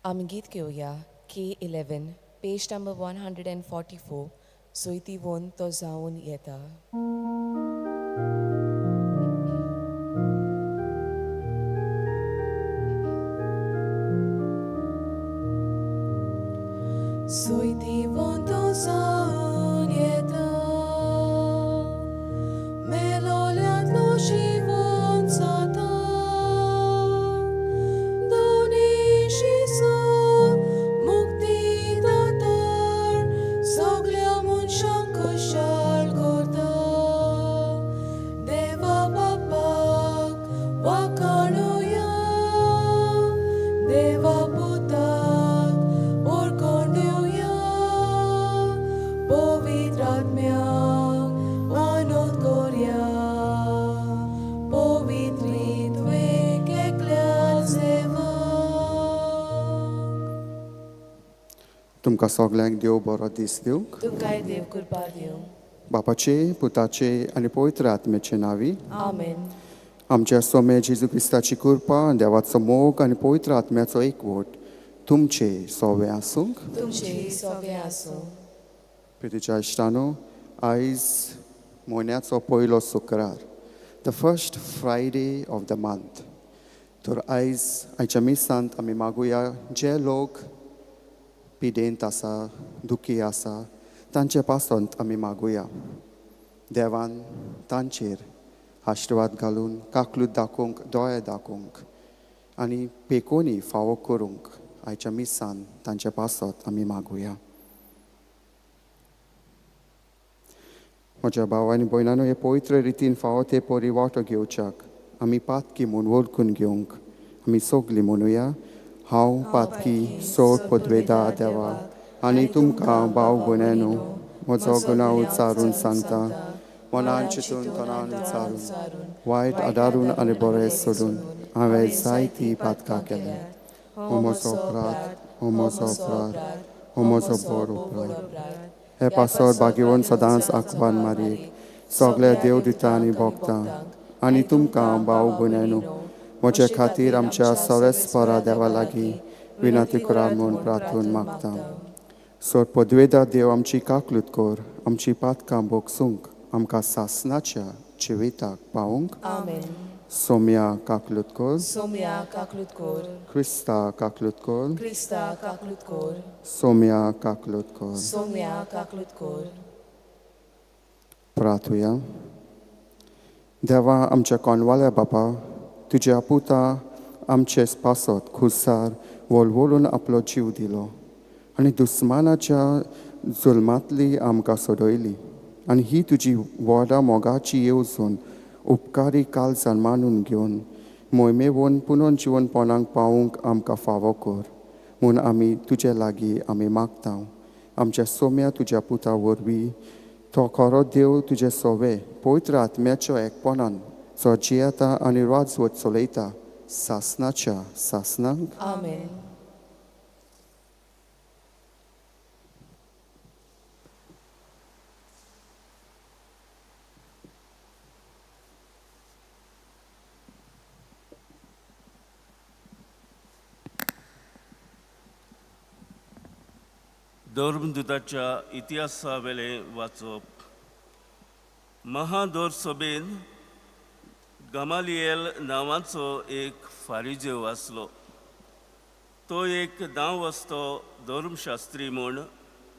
आमी गीत घेवया K11, page number 144, सोयतीवोन तो जावन येता. सोयतीवोन तो जावन येता, मेलोल्यांतलो जिवन जाता, दोनी शिसो मुक्ती दातार, सगल्या मनशांक खुशाल करता. देवा बापाक वाखाणुया, देवा पुताक ओळखून दिवया, पवित्र आत्म्याक आनंद करया, पवित्र त्वेक एकल्या देवाक. तुमकां सगल्यांक देव बरो दीस दिवंक. तुमकांय देव कृपा दिवं. बापाचे, पुताचे आनी पवित्र आत्म्याचे नांवी. आमेन. आमच्या सोमे जेजू क्रिस्ताची कृपा, देवाचो मोग आनी पवित्र आत्म्याचो एकवट तुमचे सोवे आसूंक. तुमचे सोवे आसूं. प्रितीच्या इश्टानो, आयज म्हयन्याचो पयलो शुक्रार, the first Friday of the month. तर आयज आयच्या मिसांत आमी मागुया, जे लोक पिडेंत आसा, दुखी आसा, तांचे पासत आमी मागुया. देवान तांचेर आशिर्वाद घालून काकलूत दाखोवंक, दोळे दाखोवंक आनी पेकोनी फावो करूंक आयच्या मिसान तांचे पासत आमी मागुया. म्हज्या भाव आनी भयणानो, हे पवित्र रितीन फावो ते परी वांटो घेवच्याक आमी पातकी म्हूण वळखून घेवंक आमी सगलीं म्हणुया, हांव पातकी सोड पदवेदा देवा आनी तुमकां भाव भयणानो म्हजो गुणाव उच्चारून सांगता. मनान चिंतून, तणान विचारून, वायट आदारून आनी बरें सोडून हांवें जायतीं पातकां केल्या. हो म्हजो अपराध, हो म्हजो अपराध, हो म्हजो बरो अपराध. हे पासत भाग्यवंत सदांच आकवान मारयेक, सगल्या देव दिता आनी भोगता आनी तुमकां भाव भयणानो म्हजे खातीर आमच्या सवेस्परा देवा लागीं विनंती करा म्हूण प्रार्थून मागता. सोड पदवेदा देव आमची काकलूत कर, आमची पातकां भोगसूंक आमकां सासनाच्या जिविताक पावूंक. आमेन. सोम्या काकलूत कर. सोम्या काकलूत कर. क्रिस्ता काकलूत कर. क्रिस्ता काकलूत कर. सोम्या काकलूत कर. सोम्या काकलूत कर. प्रार्थुया. देवा आमच्या कोणवाल्या बापा, तुज्या पुता आमचे पासत खुर्सार वळवळून आपलो जीव दिलो आनी दुस्मानाच्या जुलमांतली आमकां सोडयली आनी ही तुजी व्हडा मोगाची येवजण उपकारी काळजान मानून घेवन मोहिमेवन पुनर्जिवनपणाक पावूंक आमकां फावो कर म्हूण आमी तुजे लागीं आमी मागता. आमच्या सोम्या तुज्या पुता वरवीं, तो खरो देव, तुजे सोवे पवित्र आत्म्याच्या एकपणान, जो जियेता आनी राजवट चलयता सासनाच्या सासनाक. आमेन. धर्मदुताच्या इतिहासावेलें वाचप. महादोर सभेन गमालियल नांवाचो एक फारिजेव आसलो. तो एक दावस्तो धर्मशास्त्री म्हूण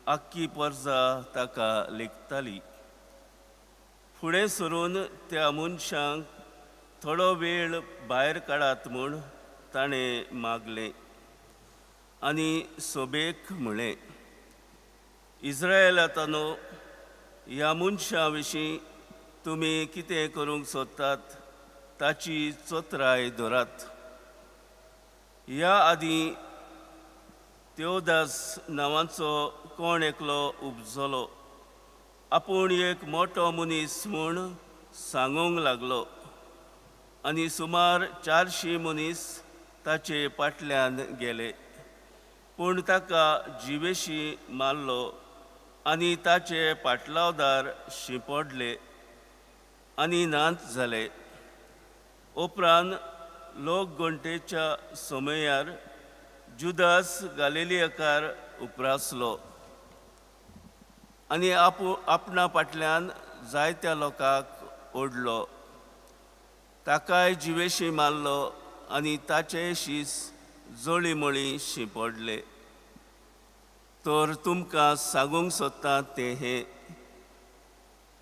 आख्खी परजा ताका लेखताली. फुडें सरून त्या मनशांक थोडो वेळ भायर काडात म्हूण ताणें मागलें आनी सभेक म्हळें, इस्रायलातानो, ह्या मनशां विशीं तुमी कितें करूंक सोदतात ताची चत्राय धरात. ह्या आदीं त्योदास नांवाचो कोण एकलो उपजलो, आपूण एक मोटो मनीस म्हूण सांगूंक लागलो आनी सुमार 400 मनीस ताचे फाटल्यान गेले. पूण ताका जिवेशी मारलो आनी ताचे पाटलावदार शिंपडले आनी नाच जाले. उपरांत लोक घंटेच्या समयार जुदास गालिलियकार उप्रासलो आनी आपणा फाटल्यान जायत्या लोकांक ओडलो. ताकाय जिवेशी मारलो आनी ताचे शीस जळीमळी शिंपडले. तर तुमकां सांगूंक सोदता तें हें,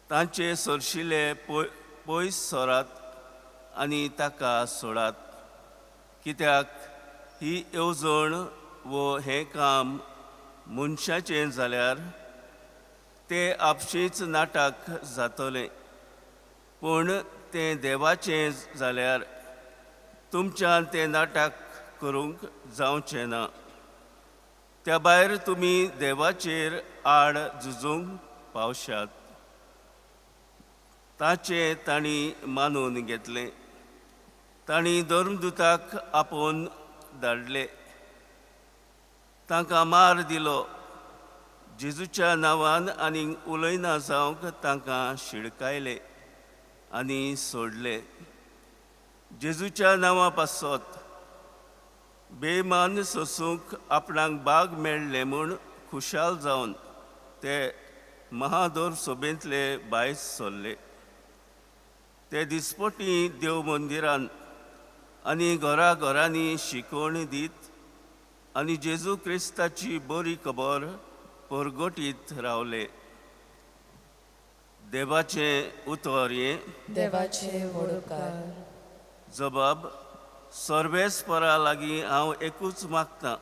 तांचे सरशिले पयस सरात आनी ताका सोडात, कित्याक ही येवजण वो हें काम मनशाचें जाल्यार तें आपशींच नाटक जातलें, पूण तें देवाचें जाल्यार तुमच्यान तें नाटक करूंक जावचें ना. त्या भायर तुमी देवाचेर आड झुजूंक पावशात. ताचें तांणी मानून घेतलें. तांणी धर्मदूताक आपोवन धाडले, तांकां मार दिलो. जेजूच्या नांवान आनी उलयना जावंक तांकां शिडकायले आनी सोडले. जेजूच्या नांवा पासत बेमान सोसूंक आपणाक बाग मेळ्ळें म्हूण खुशाल जावन ते महादोर सोबेंतले भायर सरले. ते दिसपटी देव मंदिरान आनी घरा घरांनी शिकवण दीत आनी जेजू क्रिस्ताची बरी खबर परगटीत रावले. देवाचें उतर हें. देवाचे व्हड उपकार. जबाब. सर्वेस्परा लागीं हांव एकूच मागतां,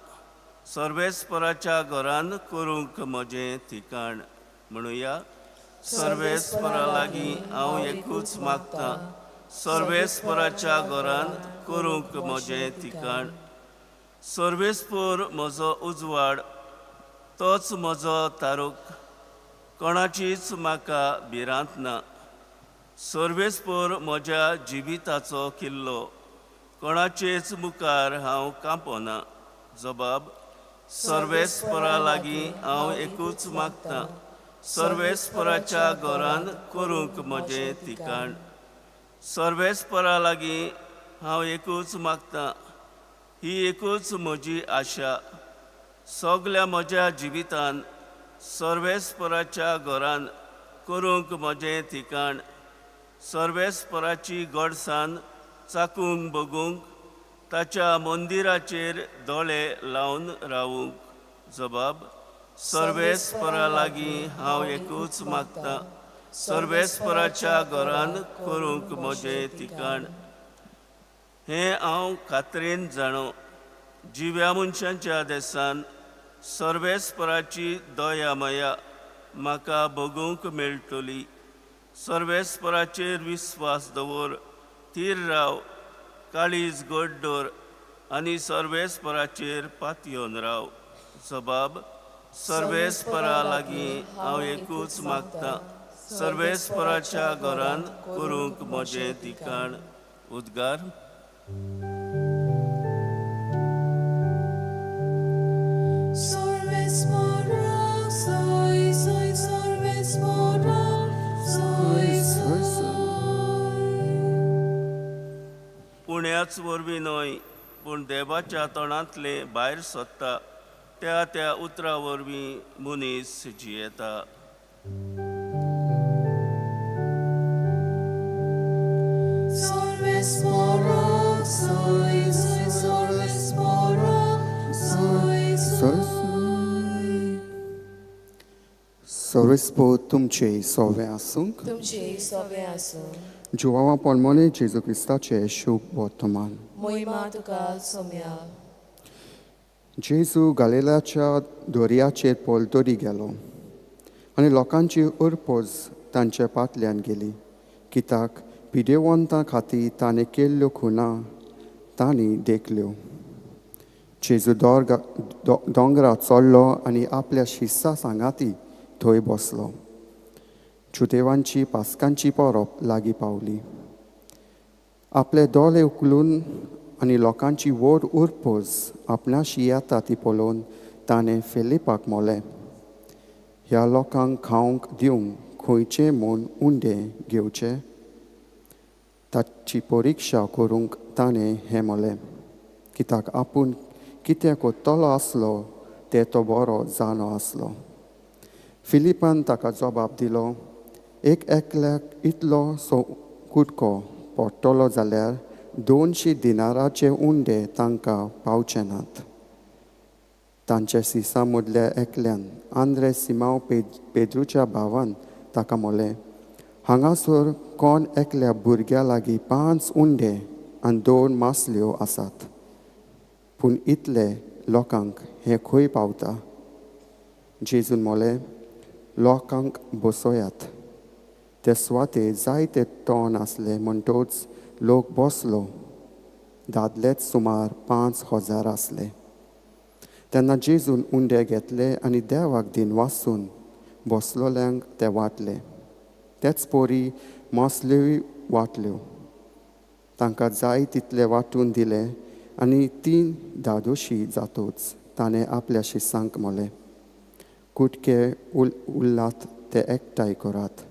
सर्वेस्पराच्या घरान करूंक म्हजें ठिकाण. म्हणुया, सर्वेस्परा लागीं हांव एकूच मागतां, सर्वेस्पराच्या घरान करूंक म्हजें ठिकाण. सर्वेस्पर म्हजो उजवाड, तोच म्हजो तारूक, कोणाचीच म्हाका भिरांत ना. सर्वेस्पर म्हज्या जिविताचो किल्लो, कोणाचेच मुखार हांव कांपना. जबाब. सर्वेस्परा लागीं हांव एकूच मागतां, सर्वेस्पराच्या घरान करूंक म्हजें ठिकाण. सर्वेस्परा लागीं हांव एकूच मागतां, ही एकूच म्हजी आशा. सगल्या म्हज्या जिवितान सर्वेस्पराच्या घरान करूंक म्हजें ठिकाण. सर्वेस्पराची गोडसान चाकूंक बगूंक, ताच्या मंदिराचेर दोळे लावन रावूंक. जबाब. सर्वेस्परा लागीं हांव एकूच मागतां, सर्वेस्पराच्या घरान करूंक म्हजें ठिकाण. हें हांव खात्रेन जाणो, जिव्या मनशांच्या देसान सर्वेस्पराची दया माया म्हाका बगूंक मेळटली. सर्वेस्पराचेर विस्वास दवर, थीर राव, काळीज गोड दवर आनी सर्वेस्पराचेर पातयेवन राव. जबाब. सर्वेस्परा लागीं हांव एकूच मागतां, सर्वेस्पराच्या घरान करूंक म्हजें ठिकाण. उद्गार. Sorves soy, soy, sorves soy, soy. पुण्याच वरवीं न्हय, पूण देवाच्या तोंडांतलें भायर सोदता त्या त्या उतरा वरवीं मनीस जियेता. Sorves soy, soy, sorves soy, soy. सर्वेस्पर तुमचे सोवे आसूंक. तुमचे सोबे आसूं. जुवावा पोलमोने जेजू क्रिस्ताचे शुभ वर्तमान. मोहिमा तुका सोम्या. जेजू गालिलाच्या दर्याचेर पलतडी गेलो आनी लोकांची उरपोज तांचे फाटल्यान गेली, कित्याक पिडेवंतां खातीर ताणें केल्ल्यो खुणा तांणी देखल्यो. जेजू दोंगरार चडलो आनी आपल्या शिस्सा सांगाती थंय बसलो. जुदेवांची पास्कांची परब लागीं पावली. आपले दोळे उखलून आनी लोकांची व्हड उरपोज आपणाशी येता ती पळोवन ताणें फिलिपाक म्हणलें, ह्या लोकांक खावंक दिवंक खंयचें म्हूण उंडे घेवचे? ताची परिक्षा करूंक ताणें हें म्हणलें, कित्याक आपूण कितें कोत्तलो आसलो तें तो बरो जाणो आसलो. फिलिपान ताका जबाब दिलो, एक एकल्याक इतलो सो कुटको पडटलो जाल्यार 200 दिनाराचे उंडे तांकां पावचे नात. तांच्या सिसा मदल्या एकल्यान, आंद्रे सिमांव पेद्रूच्या भावान ताका म्हणलें, हांगासर कोण एकल्या भुरग्या लागीं 5 उंडे आनी 2 मासल्यो आसात, पूण इतले लोकांक हें खंय पावता? जेजून म्हणलें, लोकांक बसयात. ते सुवातेर जायते तण आसले म्हणटच लोक बसलो. दादलेच सुमार 5000 आसले. तेन्ना जेजून उंडे घेतले आनी देवाक दिन वासून बसलोल्यांक ते वांटले. तेच पोरी मासल्योय वांटल्यो. तांकां जाय तितले वांटून दिले आनी 3 धादोशी जातोच ताणें आपल्या शिसांक म्हणलें, कुटके उरलात ते एकठांय करात,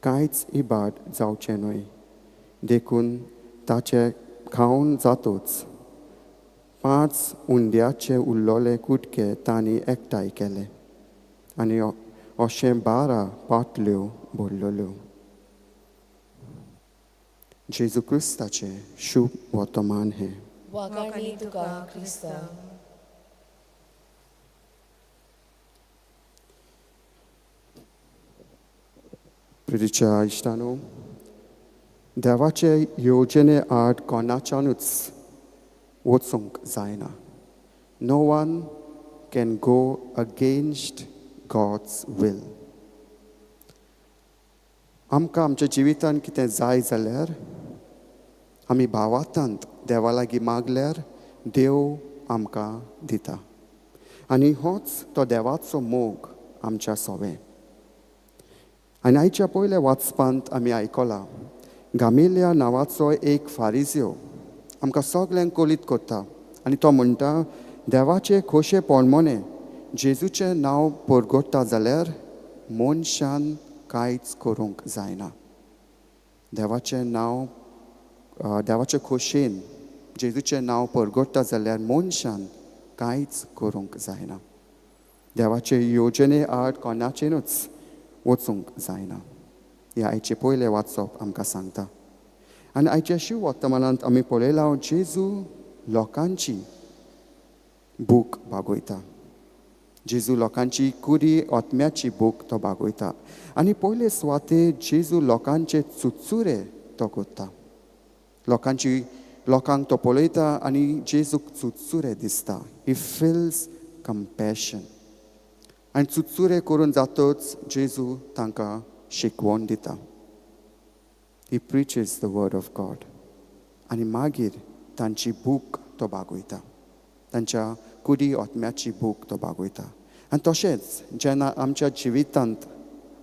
कांयच इबाड जावचें न्हय. देखून ताचें खावन जातोच 5 उंड्याचे उरलोले कुटके तांणी एकठांय केले आनी अशें 12 पाटल्यो भरलेल्यो. जेजू क्रिस्ताचें शुभ वर्तमान हें. वागाणी तुका क्रिस्ता. प्रितीच्या इश्टानो, देवाचे योजने आड कोणाच्यानूच वचूंक जायना. No one can go against God's will. आमकां आमच्या जिवितान कितें जाय जाल्यार आमी भावार्थांत देवा लागीं मागल्यार देव आमकां दिता आनी होच तो देवाचो मोग आमच्या सोवें. आनी आयच्या पयल्या वाचपांत आमी आयकलां, गामेलिया नांवाचो एक फारिज्यो आमकां सगल्यांक कोलीत करता आनी तो म्हणटा, देवाचे खोशे पोणमोने जेजूचें नांव परगोडटा जाल्यार मनशान कांयच करूंक जायना. देवाचें नांव, देवाचे खोशेन जेजूचें नांव परगोडटा जाल्यार मनशान कांयच करूंक जायना. देवाचे योजने आड कोणाचेनूच वचूंक जायना. हें आयचें पयलें वाचप आमकां सांगता. आनी आयच्या शिव वर्तमानांत आमी पळयलां, जेजू लोकांची भूक भागयता. जेजू लोकांची कुरी आत्म्याची भूक तो भागयता. आनी पयले सुवातेर जेजू लोकांचे चुचुरे तो करता. लोकांक तो पळयता आनी जेजूक चुचुरे दिसता. He feels compassion. आनी चुचुरे करून जातच जेजू तांकां शिकवण दिता. He preaches the word of God. आनी मागीर तांची भूक तो भागयता. तांच्या कुडी आत्म्याची भूक तो भागयता. आनी तशेंच जेन्ना आमच्या जिवितांत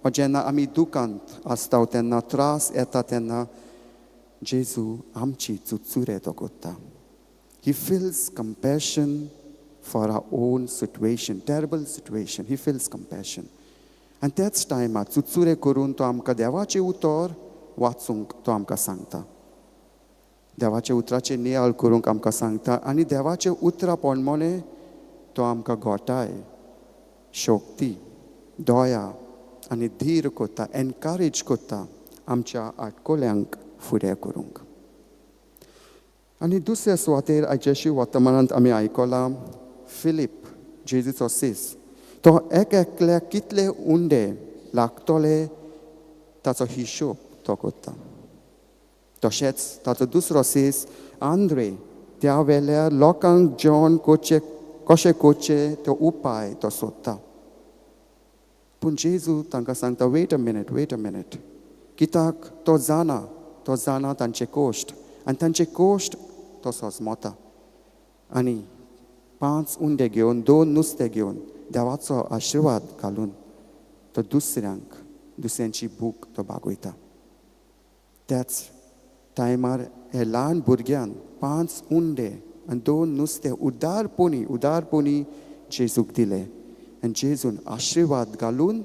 वा जेन्ना आमी दुखांत आसता तेन्ना त्रास येता तेन्ना जेजू आमची चुचुरे तो करता. He feels compassion for our own situation, terrible situation. He feels compassion. आनी त्याच टायमार चुचुरे करून तो आमकां देवाचें उतर वाचूंक तो आमकां सांगता. देवाच्या उतराचें नियाळ करूंक आमकां सांगता आनी देवाचें उतरां पोणमोने तो आमकां घोटाय, शक्ती, दया आनी धीर करता, एनकरेज करता आमच्या आटकोल्यांक फुडें करूंक. आनी दुसऱ्या सुवातेर आयच्याशी वर्तमानांत आमी आयकलां, फिलीप जेजूचो सीस तो एक एकल्याक कितले उंडे लागतले ताचो हिशोब तो करता. तशेंच ताचो दुसरो सीस आंद्रे त्या वेल्यार लोकांक जेवण करचें कशें करचें तो उपाय तो सोदता. पूण जेजू तांकां सांगता, wait a minute, wait a minute. कित्याक तो जाणा, तो जाणा तांचे कोश्ट आनी तांचे कोश्ट तो सोजमता. आनी 5 उंडे घेवन 2 नुस्तें घेवन देवाचो आशिर्वाद घालून तो दुसऱ्यांक दुसऱ्यांची भूक तो भागयता. त्याच टायमार हे ल्हान भुरग्यान 5 उंडे आनी 2 नुस्तें उदारपणी जेजूक दिले आनी जेजून आशिर्वाद घालून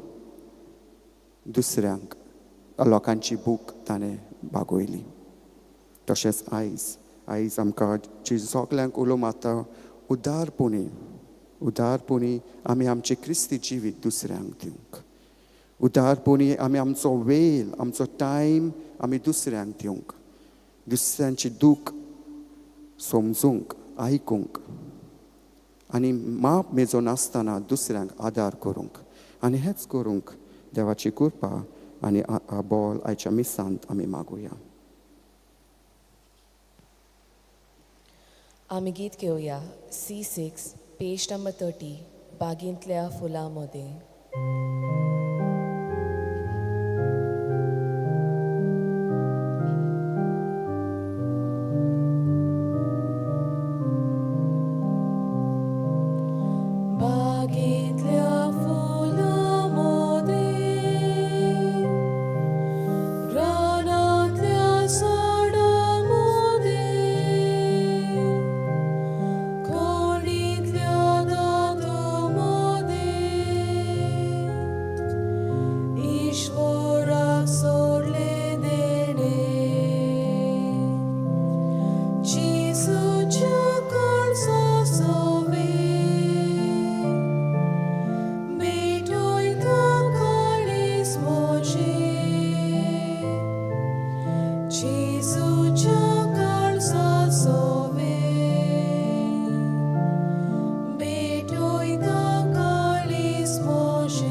दुसऱ्यांक लोकांची भूक ताणें भागयली. तशेंच आयज आमकां जेजू सगल्यांक उलो मारता, उदारपणी उदारपणी आमी आमचें क्रिस्ती जिवीत दुसऱ्यांक दिवंक, उदारपणी आमी आमचो वेळ आमचो टायम आमी दुसऱ्यांक दिवंक, दुसऱ्यांची दूख समजूंक आयकूंक आनी माप मेजो नासतना दुसऱ्यांक आदार करूंक. आनी हेच करूंक देवाची कृपा आनी बोल आयच्या मिसांत आमी मागुया. आमी गीत घेवया C6 page number 30 बागेंतल्या फुलां मदें. बागेंतल्या फुलां मदें, रानांतल्या झाडां मदें, खोणींतल्या दादो मदें, ईश्वराक सोडलें देणें, जेजूच्या काळजा सोवे, भेटयता काळीज म्हजें, जेजूच्या काळजा सोवे, भेटयता काळीज म्हजें.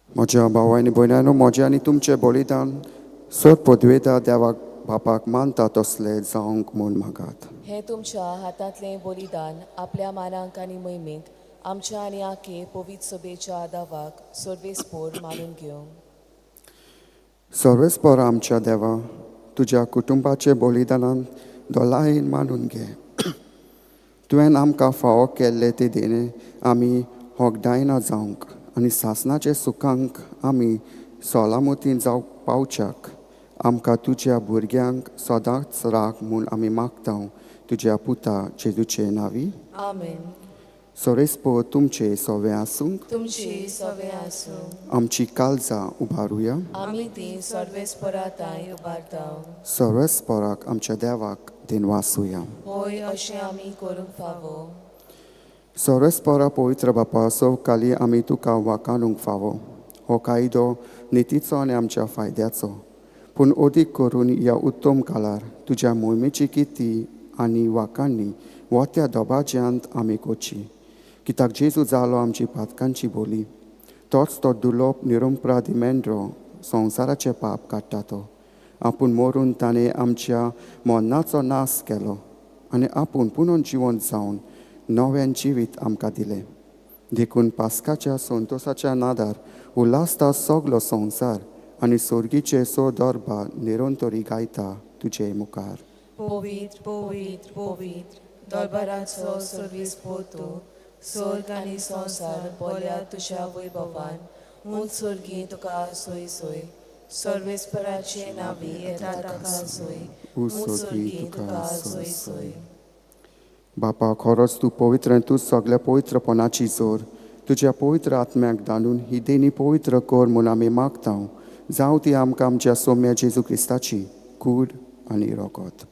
म्हज्या भाव आनी भयणांनो, म्हजें आनी तुमचें बलिदान सर पदवेता देवाक बापाक मानता तसलें जावंक म्हूण मागात. हें तुमच्या हातांतलें बलिदान आपल्या मानांक आनी मोहिमेक आमच्या आनी आखे पवित्र सभेच्या दावाक सर्वेस्पोर मानून घेवं. सर्वेस्पोर आमच्या देवा, तुज्या कुटुंबाचे बलिदानान दोलायन मानून घे. तुवें आमकां फावो केल्ले ते देणे आमी होगडायना जावंक आनी सासणाचे सुखांक आमी सोलामतीन जावंक पावच्याक आमकां तुज्या भुरग्यांक सदांच राख म्हूण आमी मागता तुज्या पुता जेजूचे नांवी. आमेन. सोरेस्पो तुमचे सोवे आसूंक. तुमची सवे आसूं. आमची काळजां उबारुया. आमी ती सर्वेस्परा तांय उबारता. सर्वेस्पोराक आमच्या देवाक दिनवासुया. होय, अशें आमी करूंक फावो. सर्वेस्पोरा पवित्र बापा, सवकाली आमी तुका वाकाणूंक फावो. हो कायदो नितीचो आनी आमच्या फायद्याचो, पूण अदीक करून ह्या उत्तम काळार तुज्या मोहिमेची किती आनी वाकांनी वत्या दबाज्यांत आमी कोची. कित्याक जेजू जालो आमची पातकांची बोली, तोच तो दुलोप निरंपराधी मेंढरो संवसाराचें पाप काडटा. तो आपूण मरून ताणें आमच्या मरणाचो नाश केलो आनी आपूण पुनोन जिवंत जावन नव्यान जिवीत आमकां दिलें. देखून पास्काच्या संतोसाच्या नादार उल्हासता सगलो संवसार आनी सोर्गीचे सो दरबार निरंतरी गायता तुजे मुखार. पवित्र पवित्र पवित्र दरबाराचो सर्वेस्पोर तूं, स्वर्ग आनी संवसार बोल्या तुज्या वैभवान. उंच स्वर्गी तुका सोय सोय, सर्वेस्पराचे नावी येता ताका सोय, उंच स्वर्गी तुका सोय सोय. बापा, खरोच तूं पवित्र आनी तूं सगल्या पवित्रपणाची जोर. तुज्या पवित्र आत्म्याक दांडून ही देणी पवित्र कर म्हूण आमी मागता. जावं ती आमकां आमच्या सोम्या जेजू क्रिस्ताची कूड आनी रोगत.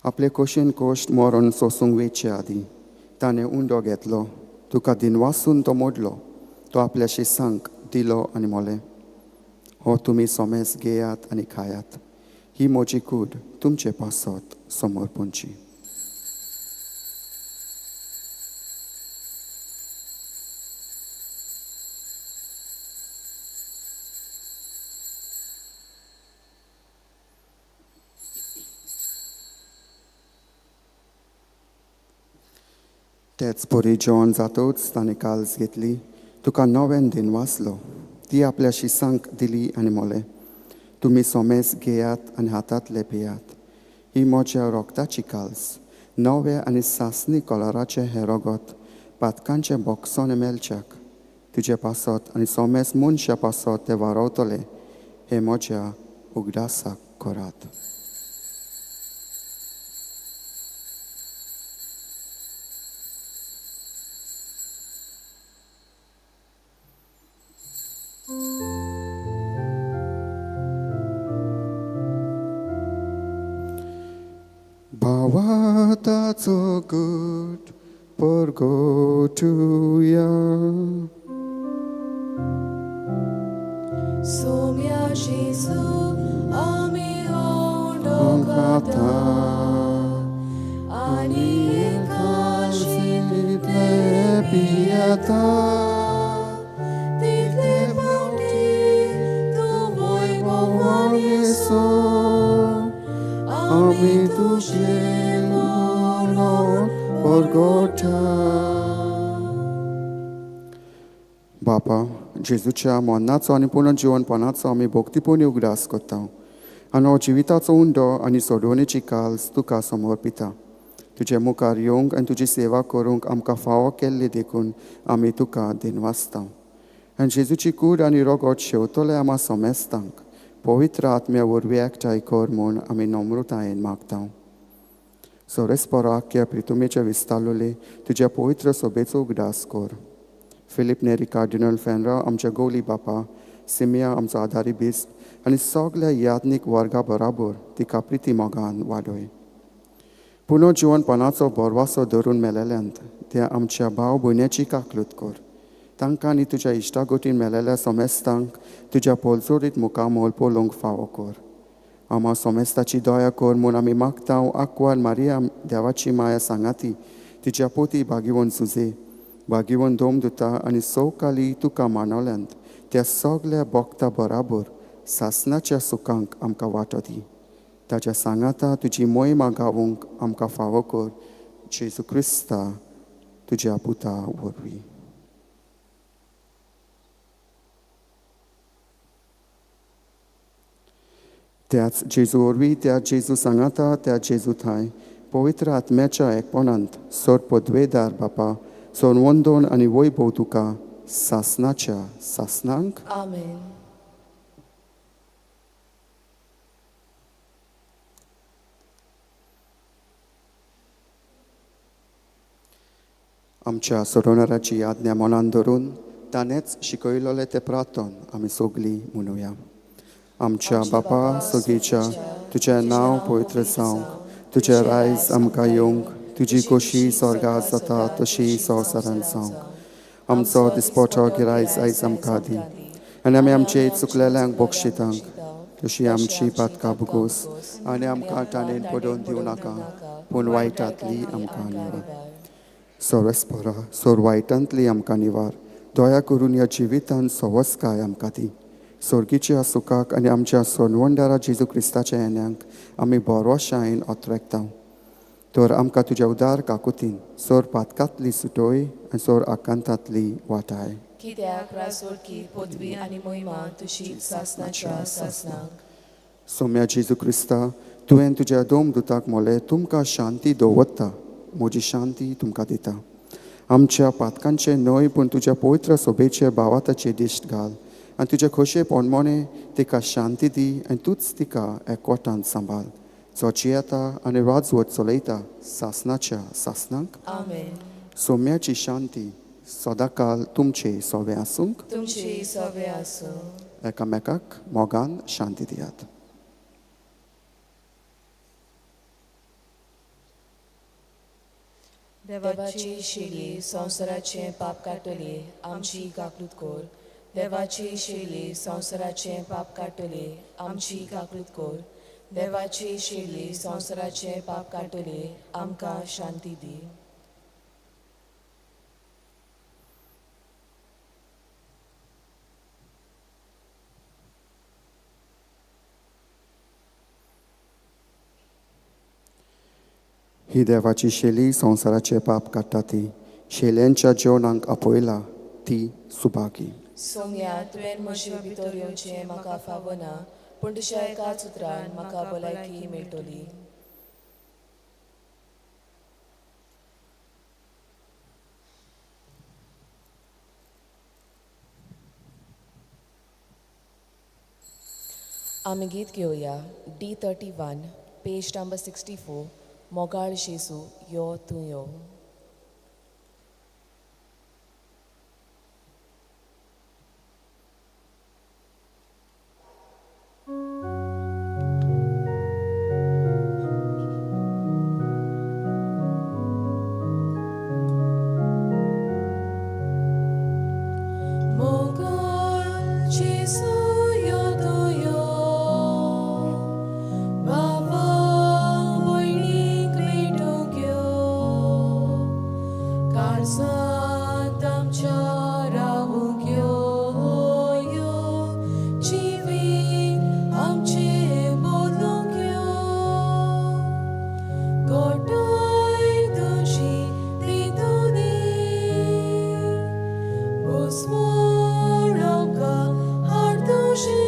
आपले कोशेन कोश्ट मरण सोसूंक वेचे आदीं ताणें उंडो घेतलो, तुका दिनवासून तो मोडलो, तो आपल्या शिसांक दिलो आनी मोलें, हो तुमी सोमेस घेयात आनी खायात, ही म्हजी कूड तुमचे पासत समर्पणची. तेच परी जेवण जातूच ताणें काल्स घेतली, तुका नव्यान दिनवासलो, ती आपल्या शिसांक दिली आनी मोलें, तुमी सोमेस घेयात आनी हातांतले पियात, ही म्हज्या रोगताची काल्स, नव्या आनी सासणी कलराचें हें रोगत पातकांचें बोक्सोन मेलच्याक तुजे पासत आनी सोमेस मनशा पासत तें वारवतलें, हें म्हज्या उगडासाक करात. जिविताचो गट परगटुया. सोम्या जेजू आमी होंडो खाता आनी तितले पियेता तितले फावटी तूं वैभवान येसो आमी तुजें म्हणून परगटा. बापा, जेजूच्या मरणाचो आनी पुनर्जिवनपणाचो आमी भक्तीपूर्ण उगडास करता आनी हो जिविताचो उंडो आनी सोडवणेची काल्स तुका समर्पिता. तुजे मुखार येवंक आनी तुजी सेवा करूंक आमकां फावो केल्ली देखून आमी तुका दिनवासता. आनी जेजूची कूड आनी रोगट शेवतले आमा समेस्तांक पवित्र आत्म्या वरवीं एकठांय कर म्हूण आमी नम्रतायेन मागता. सोरेस्पराक ह्या प्रितुमेच्या विस्तारलोले तुज्या पवित्र सोबेचो उगडास कर. फिलीप नेरी कार्डिनल फेनरा आमच्या गोली बापा, सिमिया आमचो आदारी बिस्प आनी सगल्या याज्ञीक वर्गा बराबर तिका प्रिती मोगान वाडय. पुनर्जिवनपणाचो भरवासो धरून मेलेल्यांत त्या आमच्या भाव भयण्याची काकलूत कर. तांकां आनी तुज्या इश्टागोटीन मेलेल्या सोमेस्तांक तुज्या पोलचोडीत मुखामोल पळोवंक फावो कर. आमा सोमेस्ताची दया कर म्हूण आमी मागता. आकवान मारिया देवाची माया सांगाती तिच्या पोती भागिवन सुजे भागिवन दोम दुता आनी सवकाली तुका मानवल्यांत त्या सगल्या बोगता बराबर सासनाच्या सुखांक आमकां वांटो दी. ताच्या सांगाता तुजी मोहिमा गावूंक आमकां फावो कर. जेजू क्रिस्ता तुज्या पुता वरवीं. त्याच जेजू वरवीं, त्या जेजू सांगाता, त्या जेजू थांय पवित्र आत्म्याच्या एकपणांत सोर पदवेदार बापा सोनवंदोन आनी वैभव तुका सासनाच्या सासनांक. आमेन. आमच्या सोडवणाराची आज्ञा मनान धरून ताणेंच शिकयलेलें तें प्रार्थन आमी सगलीं म्हणुया. आमच्या बापा सगळीच्या, तुजें नांव पवित्र जावंक, तुजें रायज आमकां येवंक, तुजी खोशी स्वर्गात जाता तशी संवसारांत जावंक. आमचो दिसपटो गिरायज आयज आमकां दी आनी आमी आमचे चुकलेल्यांक बक्षितांक तशी आमची पातकां भोगोस आनी आमकां ताणें पडोवन दिवं नाका, पूण वायटांतली आमकां निवार. सोरसपरा सोर वायटांतली आमकां निवार. दया करून ह्या जिवितान सवस्काय आमकां दी. सोर्गीच्या सुखाक आनी आमच्या सोनवंडारा जेजू क्रिस्ताच्या येण्याक आमी बरोशायेन अत्रेकता. तर आमकां तुज्या उदार काकुतीन सोर पातकांतली सुटोय आनी सोर आकांतांतली वाटाय. कित्याक रासोडकी पदवी आनी मोहिमा तुजी सासनाच्या सासनाक. सोम्या जेजू क्रिस्ता, तुवें तुज्या दोम दुताक मोले तुमकां शांती दवरता, म्हजी शांती तुमकां दिता. आमच्या पातकांचे न्हय पूण तुज्या पवित्र सोबेचे भावाताचे दिश्ट घाल आनी तुजे खोशये पोणमोणे तिका शांती दी आनी तूंच तिका एकवटान सांबाळ, जो जियेता आनी राजवट चलयता सासनाच्या सासनाक. आमेन. सोम्याची शांती सदांकाल तुमचे सोवे आसूंक. तुमची सवे आसूं. एकामेकाक मोगान शांती दियात. देवाची शिली संवसाराचें पाप काडटली आमची काकलूत कर. देवाची शिली संवसाराचें पाप काडटली आमची काकलूत कर. देवाची शिली संवसाराचें पाप काडटली आमकां शांती दी. ही देवाची शेली संवसाराचें पाप काडटा ती शेल्यांच्या जेवणाक आपयला ती सुभागी. सोम्या, तुवें म्हजे भितर येवचें म्हाका फावना, पूण तुज्या एकाच उतरान म्हाका भलायकी मेळटली. आमी गीत घेवया D31 page number 64. मोगाळ जेजू यो तूं यो. आमच्या रावूंक यो यो जिवीत आमचें बदलूंक यो गोठाय तुजी तितूनी भस्मोण आमकां हाड तुजी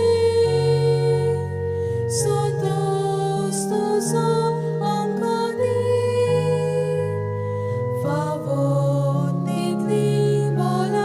संतोस तुजो आमकां दी फावो तितली भलायकी.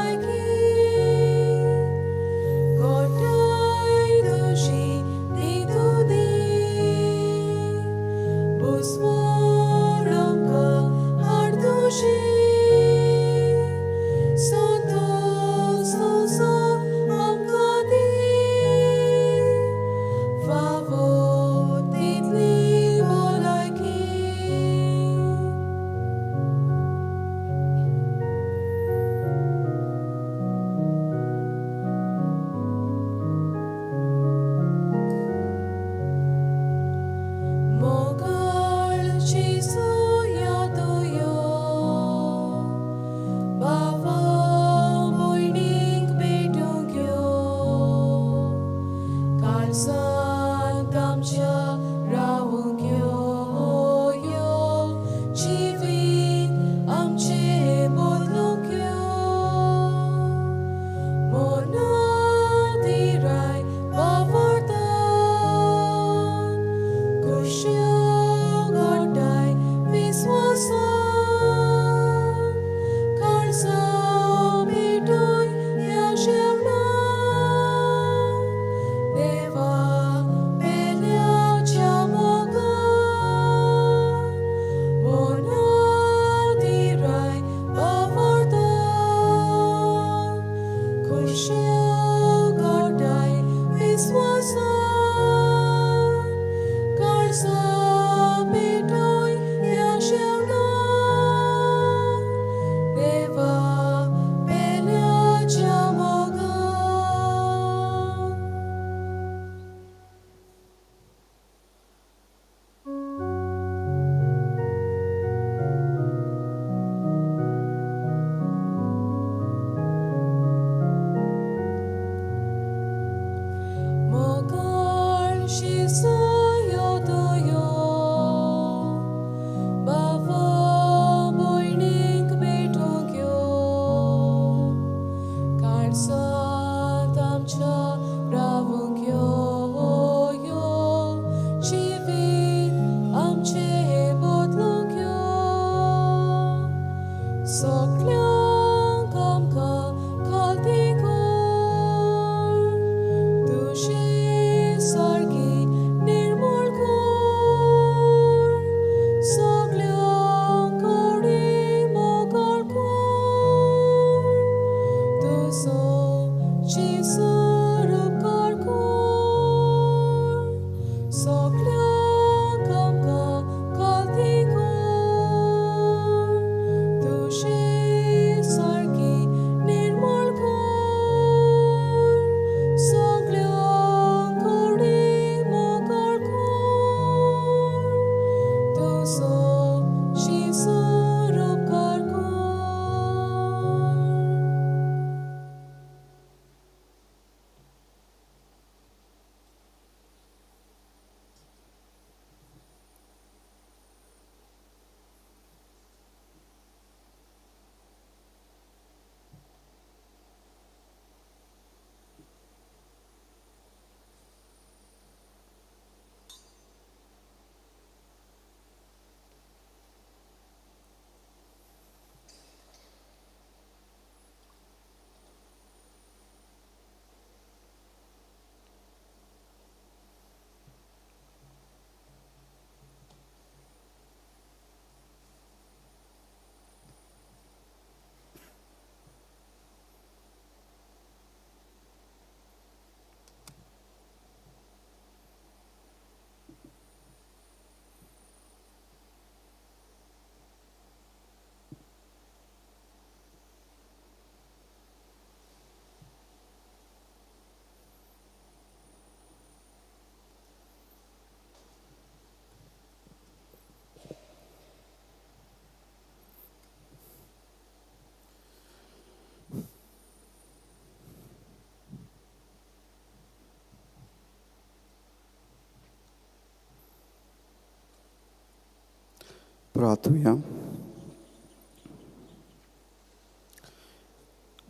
प्रार्थुया.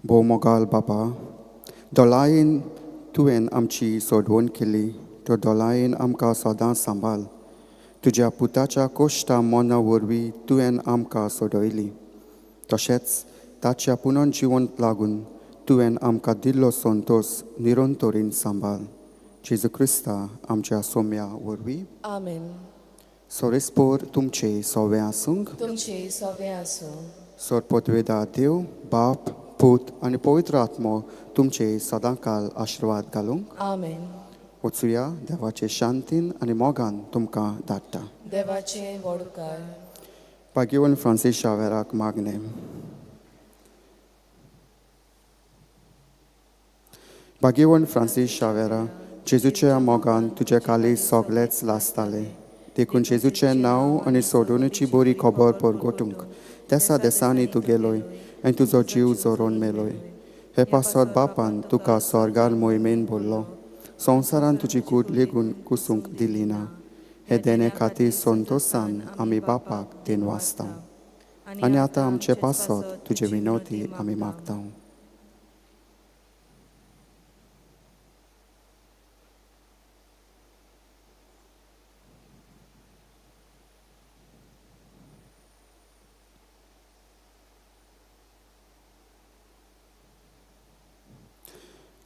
भोव मोगाल बापा, दोलायेन तुवें आमची सोडवण केली, तो दोलायेन आमकां सदां सांबाळ. तुज्या पुताच्या कोश्टा मना वरवीं तुवें आमकां सोडयली, तशेंच ताच्या पुनर्जिवन लागून तुवें आमकां दिल्लो संतोश निरंतरीन सांबाळ. जेजू क्रिस्ता आमच्या सोम्या वरवीं. आमेन. सोरेस्पोर तुमचे सोवे आसूंक. तुमचे सवे आसूं. सोरपोतवेदा देव बाप, पूत आनी पवित्र आत्मो तुमचे सदांकाल आशिर्वाद घालूंक. आमेन. वचुया देवाचे शांतीन आनी मोगान तुमकां धाडटा. देवाचे व्हड उपकार. भाग्यवन फ्रांसीस शावेराक मागणें. भाग्यवन फ्रांसीस शावेरा, जेजूच्या मोगान तुजे काली सगळेच लासताले, देखून जेजूचें नांव आनी सोडवणुची बरी खबर परगटूंक देसा देसांनी तूं गेलोय आनी तुजो जीव जोरोन मेलोय. हे पासत बापान तुका स्वर्गार मोहिमेन भरलो. संवसारान तुजी कूड लेगून कुसूंक दिली ना. हे देणे खातीर संतोशान आमी बापाक then वाचता आनी आतां आमचे पासत तुजे विनवती आमी मागता.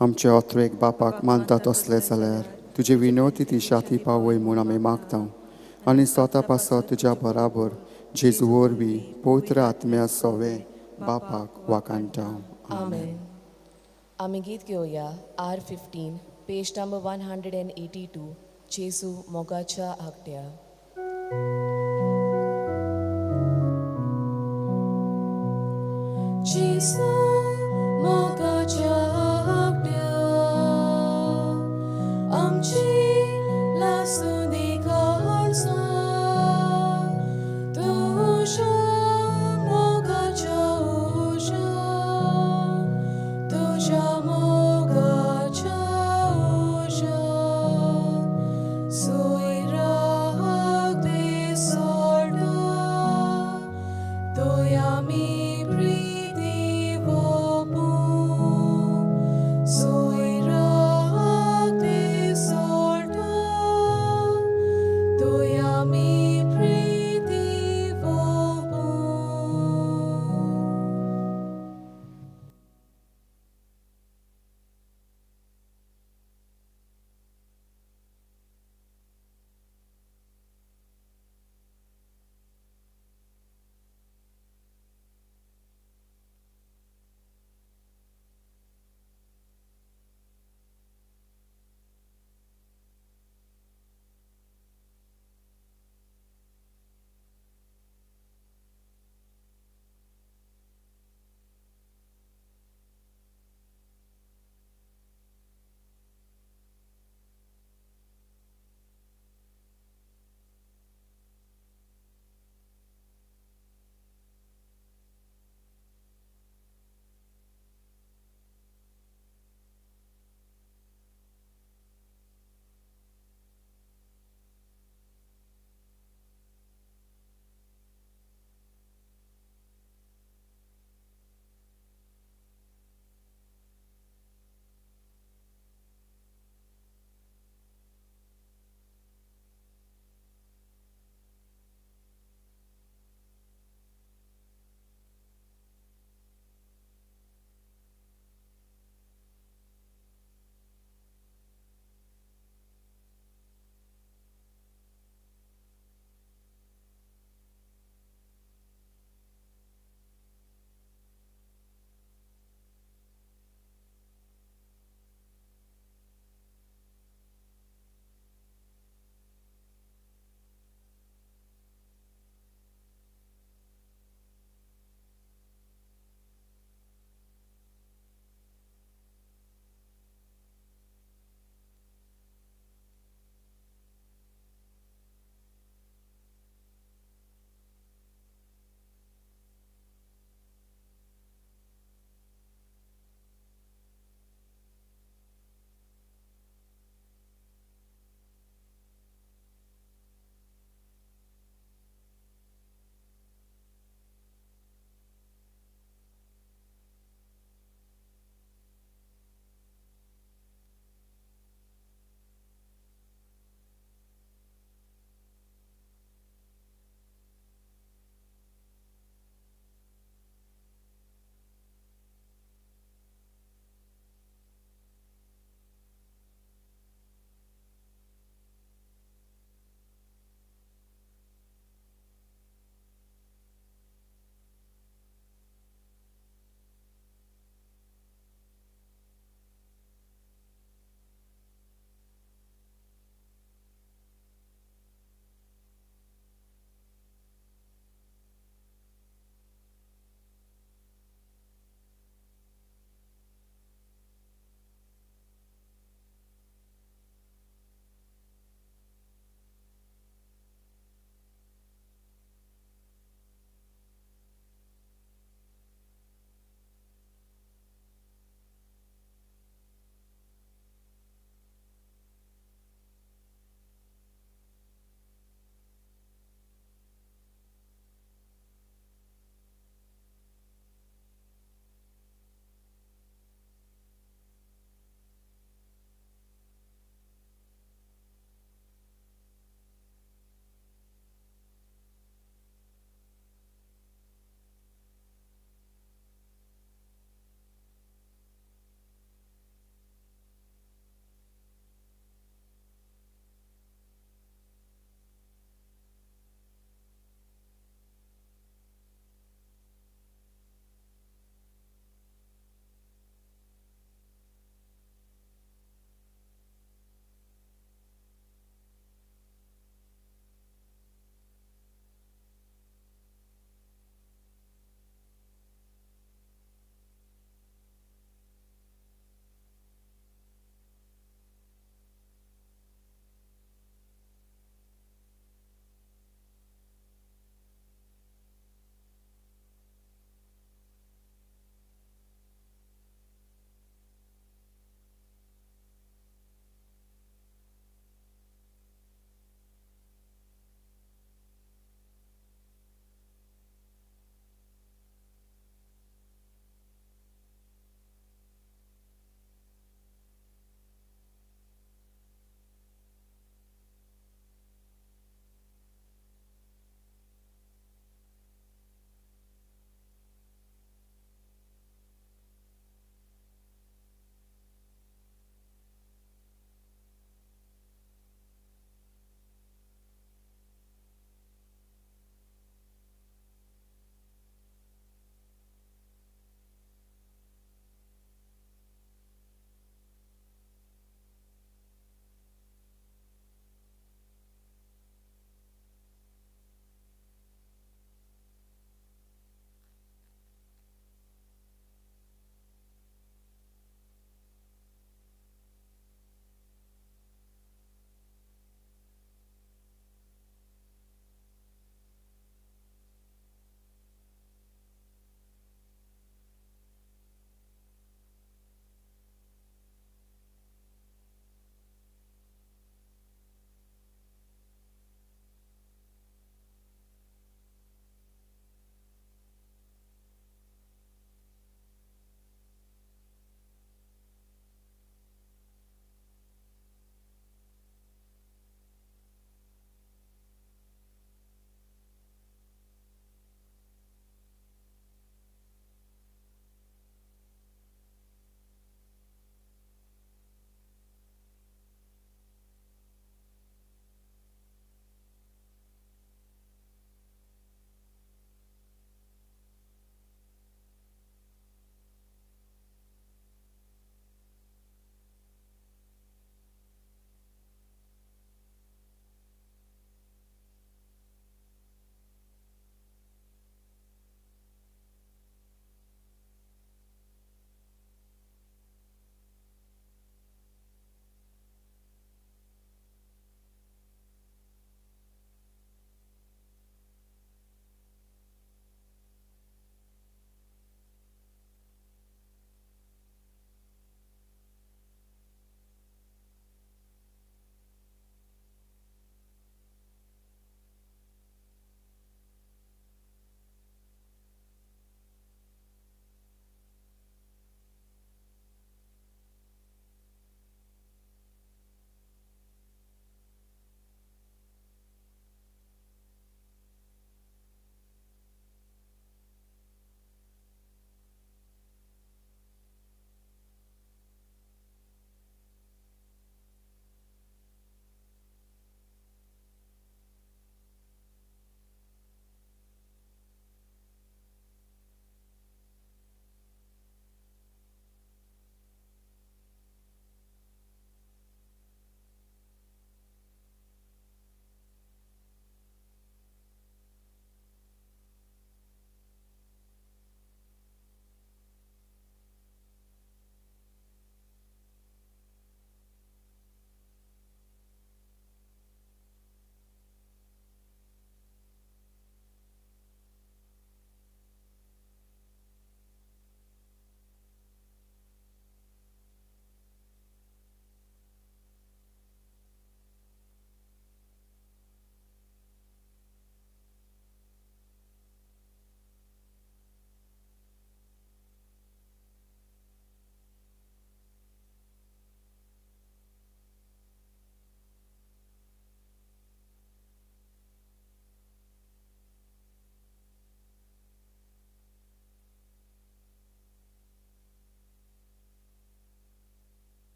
आमचे अत्रेक बापाक मानता तसले जाल्यार तुजी विनवती ती शाती पावय म्हूण आमी मागता आनी स्वता पासत तुज्या बराबर जेजू वरवीं पवित्र आत्म्या सोवे बापाक वाकाणटा. आमेन. आमी गीत घेवया R 15, page number 182, जेजू मोगाच्या आगट्या. जेजू